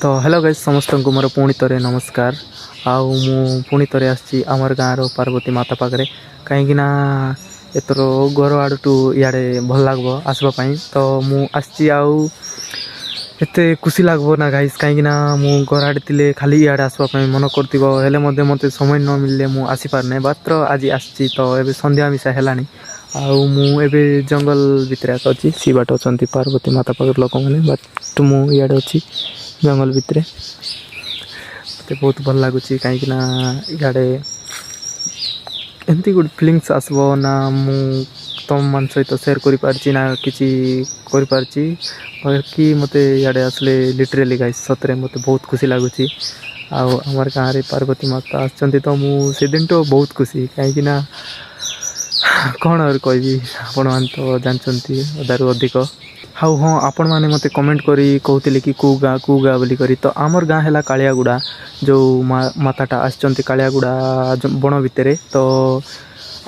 ତ hello guys, ସମସ୍ତଙ୍କୁ ମୋର ପୁଣି ଥରେ ନମସ୍କାର। ଆଉ ମୁଁ ପୁଣି ଥରେ ଆସିଛି ଆମର ଗାଁର ପାର୍ବତୀ ମାତା ପାଖରେ, କାହିଁକିନା ଏଥର ଘର ଆଡ଼ଠୁ ଇଆଡ଼େ ଭଲ ଲାଗିବ ଆସିବା ପାଇଁ। ତ ମୁଁ ଆସିଛି ଆଉ ଏତେ ଖୁସି ଲାଗିବ ନା ଗାଇସ୍, କାହିଁକିନା ମୁଁ ଘର ଆଡ଼େ ଥିଲେ ଖାଲି ଇଆଡ଼େ ଆସିବା ପାଇଁ ମନ କରୁଥିବ। ହେଲେ ମଧ୍ୟ ମୋତେ ସମୟ ନ ମିଳିଲେ ମୁଁ ଆସିପାରୁନାହିଁ। ମାତ୍ର ଆଜି ଆସିଛି। ତ ଏବେ ସନ୍ଧ୍ୟା ମିଶା ହେଲାଣି ଆଉ ମୁଁ ଏବେ ଜଙ୍ଗଲ ଭିତରେ ଏକା ଅଛି। ସେ ବାଟ ଅଛନ୍ତି ପାର୍ବତୀ ମାତା ପାଖରେ ଲୋକମାନେ, ବଟ୍ ମୁଁ ଇଆଡ଼େ ଅଛି ଜଙ୍ଗଲ ଭିତରେ। ମୋତେ ବହୁତ ଭଲ ଲାଗୁଛି, କାହିଁକିନା ଇଆଡ଼େ ଏମିତି ଗୋଟେ ଫିଲିଙ୍ଗସ୍ ଆସିବ ନା ମୁଁ ତୁମମାନଙ୍କ ସହିତ ସେୟାର କରିପାରିଛି ନା କିଛି କରିପାରିଛି। ବାକି ମୋତେ ଇଆଡ଼େ ଆସିଲେ ଲିଟରାଲି ଗାଇସ୍, ସତରେ ମୋତେ ବହୁତ ଖୁସି ଲାଗୁଛି। ଆଉ ଆମର ଗାଁରେ ପାର୍ବତୀ ମାତା ଆସିଛନ୍ତି, ତ ମୁଁ ସେଦିନଠୁ ବହୁତ ଖୁସି, କାହିଁକିନା କ'ଣ ଆଉ କହିବି, ଆପଣମାନେ ତ ଜାଣିଛନ୍ତି ଅଧାରୁ ଅଧିକ। ଆଉ ହଁ, ଆପଣମାନେ ମୋତେ କମେଣ୍ଟ କରି କହୁଥିଲେ କି କେଉଁ ଗାଁ, କେଉଁ ଗାଁ ବୋଲି କରି। ତ ଆମର ଗାଁ ହେଲା କାଳିଆଗୁଡ଼ା, ଯେଉଁ ମାତାଟା ଆସିଛନ୍ତି କାଳିଆଗୁଡ଼ା ବଣ ଭିତରେ। ତ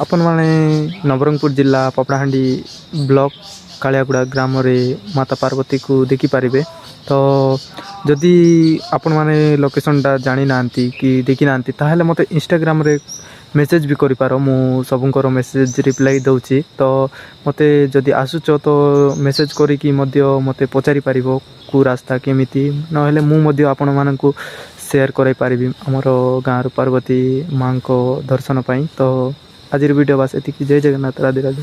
ଆପଣମାନେ ନବରଙ୍ଗପୁର ଜିଲ୍ଲା ପାପଡ଼ାହାଣ୍ଡି ବ୍ଲକ କାଳିଆଗୁଡ଼ା ଗ୍ରାମରେ ମାତା ପାର୍ବତୀକୁ ଦେଖିପାରିବେ। ତ ଯଦି ଆପଣମାନେ ଲୋକେସନ୍ଟା ଜାଣିନାହାନ୍ତି କି ଦେଖିନାହାନ୍ତି, ତାହେଲେ ମୋତେ ଇନଷ୍ଟାଗ୍ରାମରେ ମେସେଜ୍ ବି କରିପାର। ମୁଁ ସବୁଙ୍କର ମେସେଜ୍ ରିପ୍ଲାଏ ଦେଉଛି। ତ ମୋତେ ଯଦି ଆସୁଛ, ତ ମେସେଜ୍ କରିକି ମଧ୍ୟ ମୋତେ ପଚାରି ପାରିବ କେଉଁ ରାସ୍ତା କେମିତି, ନହେଲେ ମୁଁ ମଧ୍ୟ ଆପଣମାନଙ୍କୁ ସେୟାର କରାଇ ପାରିବି ଆମର ଗାଁର ପାର୍ବତୀ ମାଆଙ୍କ ଦର୍ଶନ ପାଇଁ। ତ ଆଜିର ଭିଡ଼ିଓ ବାସ୍ ଏତିକି। ଜୟ ଜଗନ୍ନାଥ, ରାଧେ ରାଧେ।